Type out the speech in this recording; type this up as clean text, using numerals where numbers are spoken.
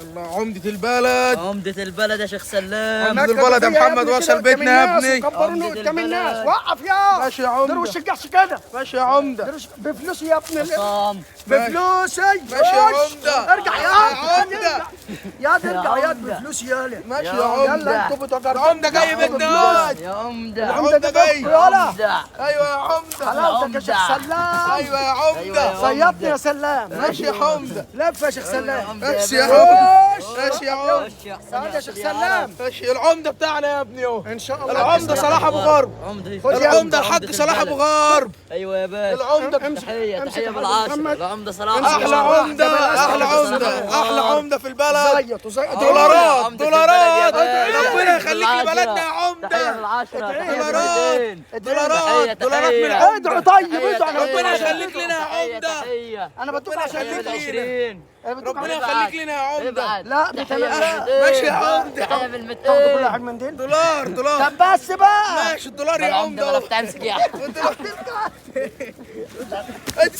الله، عمدة البلد. عمدة البلد يا شيخ سلام. عمدة البلد يا محمد، وصل بيتنا يا ابني. كبروني عمدة قدام الناس. البلد. وقف يا ماشي يا عمدة. دير وشك جحش كده. ماشي يا عمدة. دير وشك بفلوسي يا ابن عصام. بفلوسي. ماشي يا عمدة. ارجع يا يا عمدة. يا ارجع يا عمدة. بفلوسي يالا. ماشي يا يا عمدة. يلا انتوا بتوع العمدة جاي بيتنا. يا عمدة. العمدة جاي. يالا. عمدة. ايوه يا عمدة. حلاوتك يا شيخ سلام. ايوه يا عمدة. صيدني يا سلام. ماشي يا عمدة. لف يا شيخ سلام. ماشي يا عمدة. ماشي يا عمدة. تعال يا شيخ سلام. ماشي العمدة بتاعنا يا ابني اهو. ان شاء الله. العمدة صلاح ابو غرب. عمدة. خد يا العمدة الحاج صلاح ابو غرب. ايوه يا باشا. العمدة. تحية امسك تحية يا بالعاشرة. محمد. العمدة صلاح. احلى عمدة، احلى عمدة، احلى عمدة في البلد. زيط وزيط. دولارات عمدة دولارات. البلد يا باشا. ربنا يخليك لبلدنا يا تحية عمدة. بالعشرة. تحية دولارات. بالمئتين. دولارات دولارات من تحية. العمدة. ادعوا طيب، ادعوا. ربنا يخليك لنا يا تحية، عمدة. تحية. انا بدوك ربنا عشان يخليك تدعي. بالعشرين. انا بدوك ربنا عشان يخليك لنا يا عمدة. لا، تحية بتمام. بالمئتين. ماشي يا عمدة. تحية بالمئتين. تاخدوا كل واحد منديل. دولار دولار. طب بس بقى. ماشي الدولار يا العمدة عمدة. ولا بتمسك يا انت